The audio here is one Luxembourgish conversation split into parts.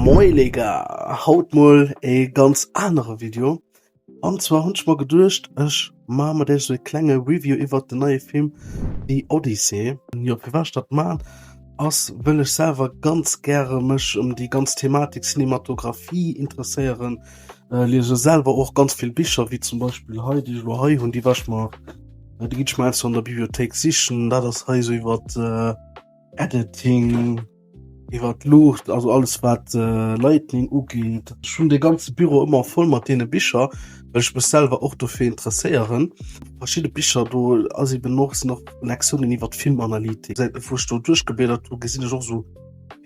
Moin les gars, haut mol e ganz anere Video. An zwar hunn ech mer geduecht, ech maache mat iech esou e klenge Review iwwert den neie Film The Odyssey. Jo, firwat ech dat maan, ass wëll ech selwer ganz gäre mech ëm déi ganz Thematik Cinematographie interesséieren. Liese selwer och ganz vill Bicher, wéi zum Beispill hei, déi ech elo hei hunn, déi war ech mer, déi ginn ech mer heiansdo an der Bibliothéik sichen. Dat ass hei esou iwwert Editing, iwwer d'Luucht, also alles wat Lightning ugeet. Ech hunn de ganze Büro ëmmer voll mat deene Bicher, well ech mech selwer och dofir interesséieren. Verschidde Bicher do ass eben och sinn och Lektiounen iwwer d'Filmanalytik. Säit wou ech do duerchgebliedert hu gesinn ech och esou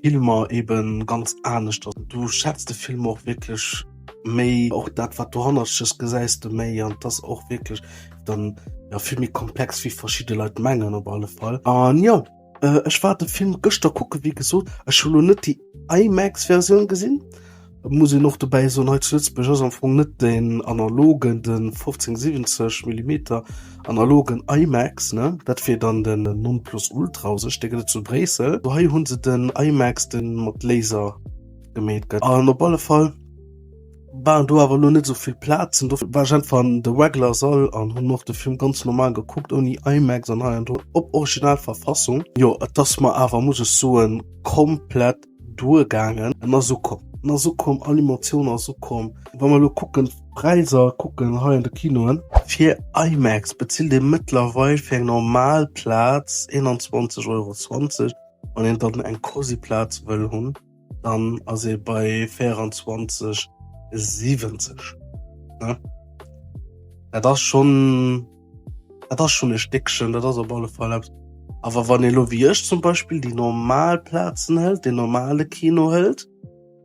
Filmer eben ganz aneschters. Du schätz de Film och wierklech méi, och dat wat dohannertches gesäis de méi an 't ass och wierklech dann jo vill méi komplex wéi verschidde Leit mengen op alle Fall. An jo. Ech war de Film gëschter kucken, wéi gesot. Ech hu lo net déi IMAX-Versioun gesinn. Muss een och dobäi soen, hei zu Lëtzebuerg ass am Fong net den analogen, de 1570 Millimeter analogen IMAX, ne? Dat wier dann den Nonplusultra u sech, dee gëtt et zu Bréissel. Hei hu se den IMAX, dee mat Laser gemeet gëtt. An op alle Fall. Waren do awer lo net sou vill Plazen, dofir war ech einfach an de regular Sall an hunn och de Film ganz normal gekuckt ouni IMAX an hei an do op original Verfassung. Jo et ass mer awer muss ech soen komplett duer gaangen. En ass ukomm, en ass ukomm, all Emotioun ass ukomm. Wa mer lo kucken d'Präisser kucken hei an de Kinoen, fir IMAX bezilt ee mëttlerweil fir eng normal Plaz 21 Euro 20, wann een dann eng cosy Plaz wëll hunn. Dann ass ee bei 24, 70, ne? Dat ass schonn, dat ass schonn e Stéckchen, dat ass op alle Fall eppes. Awer wann ee lo wéi ech zum Beispill déi normal Plazen hëlt, deen normale Kino hëlt,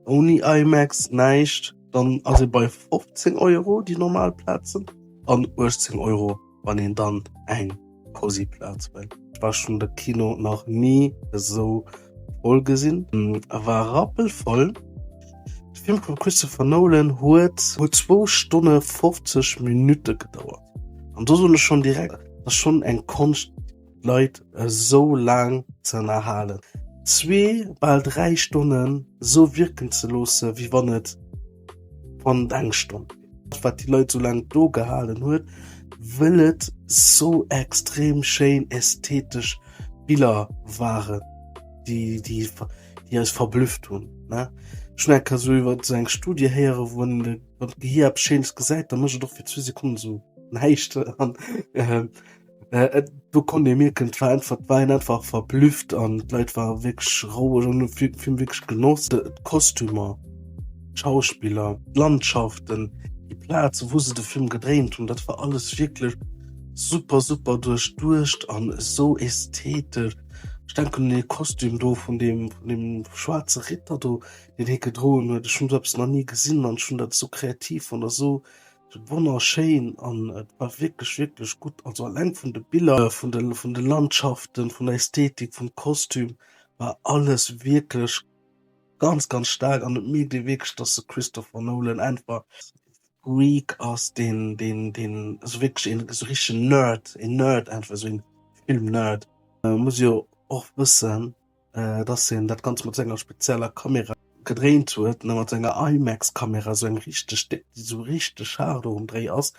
ouni IMAX, näischt, dann ass ee bei 15 Euro déi normal Plazen an 18 Euro wann een dann eng cosy Plaz wëll. Ech war schon de Kino nach ni esou voll gesinn. E war rappelvoll. De Film vum Christopher Nolan huet huet zwou Stonne 50 Minutte gedauert. An do soen ech schon direkt, dat ass schon eng Konscht d'Leit esou laang ze ënnerhalen. Zwee, bal 3 Stonnen esou wierken ze loosse wéi wann et wann et eng Stonn wier. Wat déi Leit esou laang do gehalen huet, wëll et sou extrem schéin ästhetesch Biller waren, déi déi déi eis verblüfft hunn, ne? Ech hunn eng Kéier sou iwwer sou eng Studie héieren, wou en wann d'Gehir eppes Schéines gesäit, da mécht et och fir zwou Sekonnen sou näischt an Do konnt ee mierken, et war einfach, et war een einfach verblüfft an d'Leit ware wierklech roueg an hunn de Film wierklech genoss. D'Kostümer, d'Schauspiller, d'Landschaften, déi Plaze wou se de Film gedréint hunn, dat war alles wierklech super, super duerchduecht an esou ästhetesch. Ech denken un dee Kostüm do vun deem, vun deem schwaarze Ritter do, deen hie gedroen huet. Ech hunn esou eppes nach ni gesinn an ech hunn dat esou kreativ fonnt a sou Wonnerschéin an et war wierklech wierklech gutt, also alleng vun de Biller, vun de vun de Landschaften, vun der Ästhetik, vum Kostüm war alles wierklech ganz ganz staark an et mierkt ee wierklech, dass de Christopher Nolan einfach Freak ass, deen deen deen esou wierklech een esou richtegen Nerd, een Nerd einfach, esou een Filmnerd. Muss jo och wëssen, dass hien dat Ganzt mat senger spezieller Kamera gedréint huet, ne, mat senger IMAX-Kamera, esou eng richteg déck, déi esou richteg haart och um Dréi ass,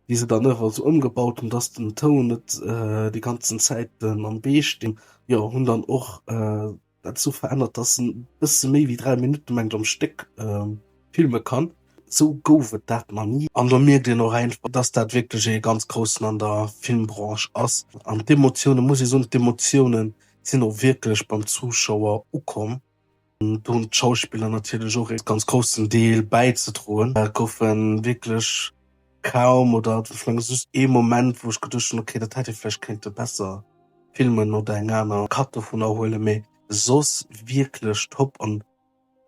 déi se dann ëwer esou ëmgebaut hunn, dass den Toun net déi ganzen Zäiten am Bee steet. Jo, hunn dann och dat esou verännert, dass en e bësse méi wéi 3 Minutte, mengt ech, am Stéck filme kann. Sou gouf et dat nach ni. An do mierkt een och einfach, dass dat wierklech ee ganz groussen an der Filmbranche ass. An d'Emotioune, muss ee soen, d'Emotiounen sinn och wierklech beim Zuschauer ukomm. Do hunn d'Schauspiller natierlech och ee ganz groussen Deel bäizedroen. Et goufe wierklech kaum oder ech menge just ee Moment, wou ech geduecht hunn, okay, dat hätt ee vläicht kéinte besser filmen oder eng aner Cut dovunner huelen, mee soss wierklech top an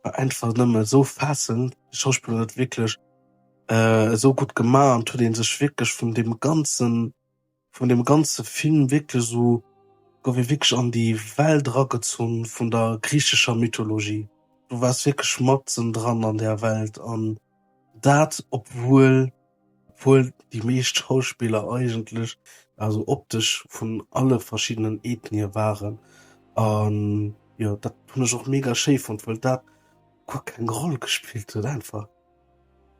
war einfach nëmme esou fesselnd. Déi Schauspiller hunn dat wierklech esou gutt gemaach an et huet ee sech wierklech vun deem ganzen vun deem ganze Film wierklech esou, gouf ee wierklech an déi Welt eragezunn vun der griichescher Mythologie. Du waars wierklech matzen dran an där Welt an dat obwuel obwuel déi meescht Schauspiller eigentlech also optesch vun alle verschiddenen Ethnie waren. An jo, dat hunn ech och mega schéi fonnt, well dat. Guer keng Roll gespillt huet einfach.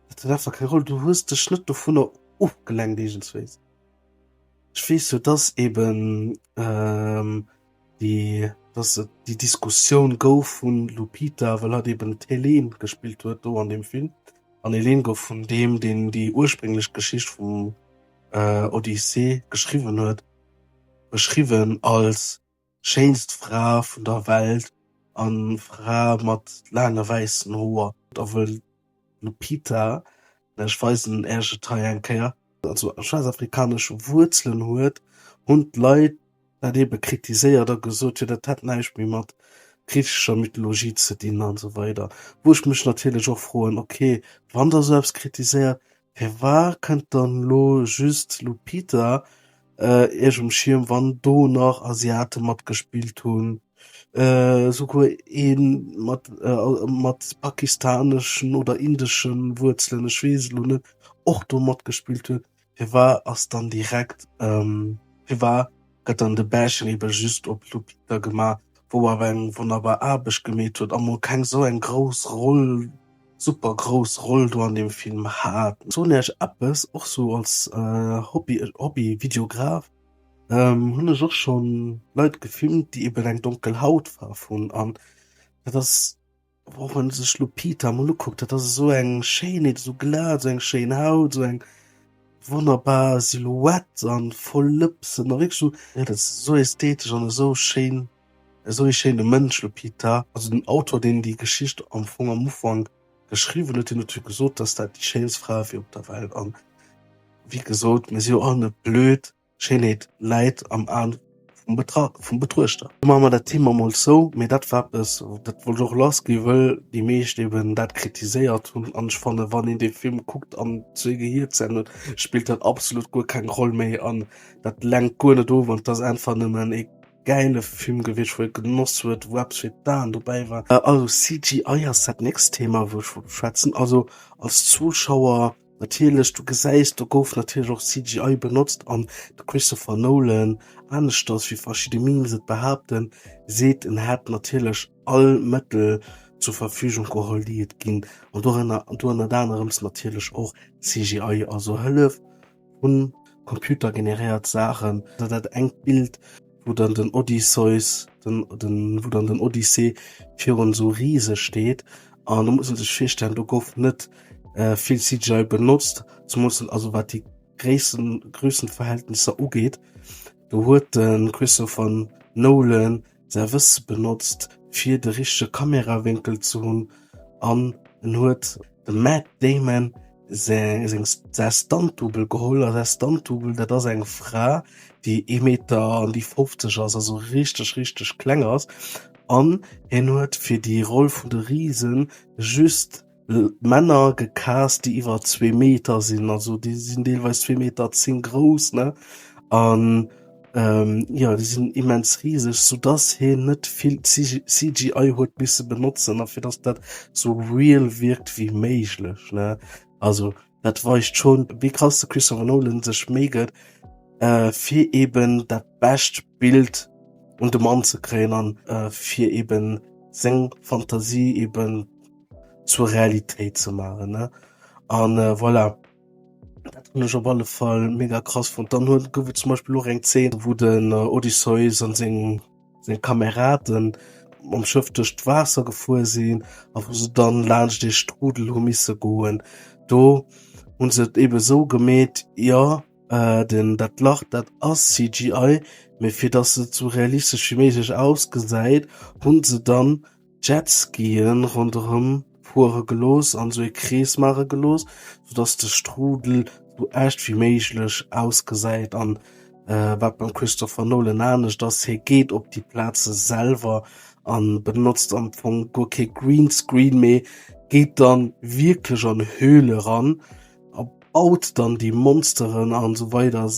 Dat huet einfach keng Roll. Du hues dech net dovunner ofgelenkt iergendswéis. Ech weess jo, dass eben ähm, déi, dass et déi Diskussioun gouf vun Lupita, well hatt eben d'Helene gespillt huet do an deem Film. An Helene gouf vun deem, deen déi ursprénglech Geschicht vum äh, Odyssee geschriwwen huet, beschriwwen als Schéinst Fra vun der Welt an Fra mat laange wäissen Hoer. A wëll d'Lupita, ech weisen Äech et hei eng Kéier, also schwaarzafrikanesch Wuerzelen huet, hunn d'Leit dat ebe kritiséiert a gesot, jo dat hätt näischt méi mat griichescher Mythologie ze dinn an esou weider. Wou ech mech natierlech och froen, ok, wann der esou eppes kritiséiert, Firwat kënnt dann lo just Lupita iech um Schierm wann do nach Asiate matgespillt hunn, souguer ee mat mat pakistaneschen oder indeschen Wuerzelen, ech weess et lo net, och do matgespillt huet? Firwat ass dann direkt firwat gëtt dann de Bashing ebe just op Lupita gemaach, wou awer eng wonnerbar Aarbecht gemeet huet a mol keng sou eng grouss Roll super grouss Roll do an deem Film hat. Soen Iech eppes, och sou als Hobby Hobby Videograph hunn ech och schonn Leit gefilmt déi eben eng donkel Hautfaarf hunn an dat ass och wann sech Lupita mol ukuckt, dat ass esou eng Schéinheet, esou glat, esou eng schéin Haut, esou eng wonnerbar Silhouette an voll Lëpsen a wierklech esou, jo dat ass esou ästhetesch an esou schéin. Esou ee schéine Mënsch, Lupita. Also den Autor, deen déi Geschicht am Fong am Ufank geschriwwen huet, deen huet jo gesot, dass dat déi schéinst Fra wier op der Welt. An wéi gesot, mir si jo all net blöd, Schéinheet läit am An vum Betra vum Betruechter. Do maache mer dat Thema mol zou. Mee dat war eppes, dat wollt ech och lassgi wëll déi meescht eben dat kritiséiert hunn. An ech fannen, wann een dee Film kuckt an zwee Gehierzellen huet, spillt dat absolut guer keng Roll méi an dat lenkt guer net of an et ass einfach nëmmen ee Gäile Film gewiescht wou ee genoss huet, wou eppes fir d'Aen dobäi war. Also CGI ass dat nächst Thema wou ech wollt schwätzen. Also als Zuschauer natierlech du gesäis do gouf natierlech och CGI benotzt an de Christopher Nolan, aneschters wéi verschidde Memes et behaapten, seet en hätt natierlech all Mëttel zur Verfügung geholl déi et ginn an dorënner do ënnert anerems natierlech och CGI, also Hëllef Hunn computergeneréiert Saachen, dat engt Bild wou dann den Odysseus, den, den, wou dann den Odyssee virun esou Rise steet an do muss een sech virstellen, do gouf net äh, vill CGI benotzt, zemools also wat déi Gréissen, Grössenverhältnisser ugeet. Do huet de Christopher Nolan säi Wësse benotzt fir de richtege Kamerawénkel ze hunn an en huet dem Matt Damon säi Stunt-Double geholl a säi Stunt-Double dat ass eng Fra déi ee Meter an déi 50 ass, also richteg richteg kleng ass an hien huet fir déi Roll vun de Risen just Männer gecast déi iwwer 2 Meter sinn, also déi sinn deelweis 2 Meter 10 grouss ne an ähm, jo déi sinn immens riseg, sou dass hien net vill CGI huet misse benotzen a fir dass dat sou real wierkt wéi méiglech ne. Also dat weist schonn wéi krass de Christopher Nolan sech Méi gëtt äh, fir eben dat bescht Bild un de Mann ze kréien an äh, fir eben seng Fantasie eben zur Realitéit ze maachen ne an äh, voilà. Dat hunn ech op alle Fall mega krass fonnt. Dann huet gouf et zum Beispill och eng Zeen, wou den äh, Odysseus an seng seng Kameraden mam Schëff duerch d'Waasser gefuer sinn a wou se dann laanscht ee Strudel hu misse goen. Do hunn se et ebe sou gemeet, jo äh, den dat Lach dat ass CGI, mee fir dass et sou realistesch wéi méiglech ausgesäit, hunn se dann Jetskien ronderëm fuere gelooss an sou ee Krees maache gelooss, sou dass de Strudel sou echt wéi méiglech ausgesäit. An wat beim Christopher Nolan anescht ass, hie geet op déi Plaze selwer an benotzt am Fong guer kee Greenscreen, mee geet dann wierklech an Höhle ran a baut dann déi Monsteren an sou weider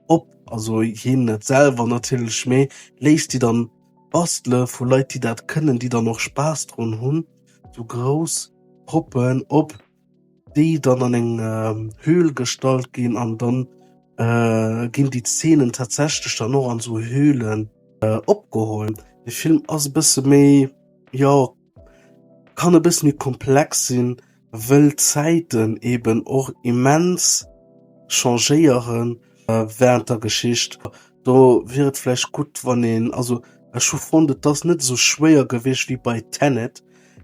op. Also hien net selwer natierlech, mee léisst déi dann Bastele vu Leit déi dat kënnen, déi dann och Spaass drun hunn, sou grouss Poppen op, déi dann an eng Höhl gestallt ginn an dann ginn déi Zeenen tatsächlech dann och an sou Höhlen opgeholl. De Film ass e bësse méi, jo. Kann e bësse méi komplex sinn, wëll d'Zäiten eben och immens changéiere während der Geschicht. Do wier et vläicht gutt, wann een, also ech hu fonnt, et ass net esou schwéier gewiescht wéi bei Tenet,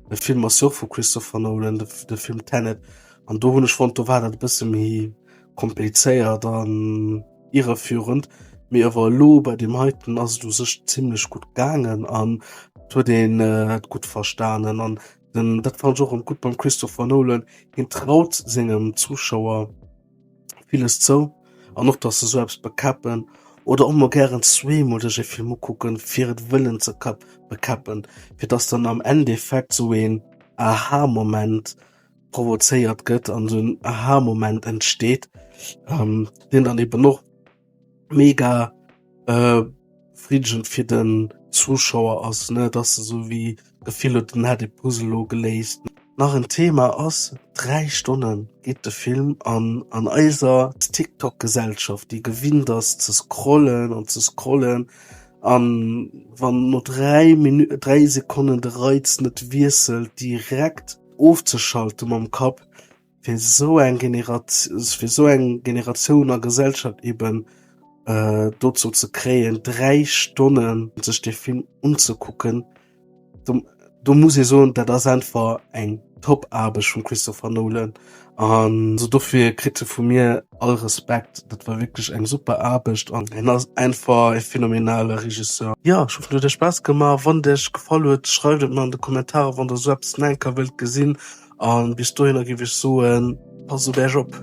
de Film ass jo och vu Christopher Nolan, de Film Tenet, an do hunn ech fonnt, do war dat e bësse méi komplizéiert an irreführend, mee awer elo bei deem heiten ass et u sech zimlech gutt gaangen an et huet een et gutt verstanen an den dat fand ech och erëm gutt beim Christopher Nolan, hien traut sengem Zuschauer villes zou an och dass se sou eppes bekäppen oder och mol gären zweemol sech e Film ukucken fir et wëllen ze bekäppen, fir dass dann am Endeffekt sou een Aha-Moment provozéiert gëtt an esou en Aha-Moment entsteet, ähm, deen dann eben och mega äh, befriedegend fir den Zuschauer ass, ne, dass se sou wéi d'Gefill huet, en hätt e Puzzle lo geléist. Nach en Thema ass, 3 Stonne geet de Film an an eiser TikTok-Gesellschaft, déi gewinnt ass ze scrollen an ze scrollen an wann no 3 Minu 3 Sekonnen de Reiz net wiesselt, direkt ofzeschalten mam Kapp, fir esou eng fir esou eng Generatioun a Gesellschaft eben dozou ze kréien, 3 Stonnen sech dee Film unzekucken, do, do muss ee soen, dat ass einfach eng Top-Aarbecht vum Christopher Nolan. An so dofir kritt e vu mir all Respekt. Dat war wierklech eng super Aarbecht an hien ass einfach e phänomenale Regisseur. Jo, ech hoffen et huet iech Spaass gemaach. Wann et iech gefall huet, schreift et mer an de Kommentarer wann der esou eppes nach eng Kéier wëllt gesinn. An bis dohinner géif ech soen, passt op iech op.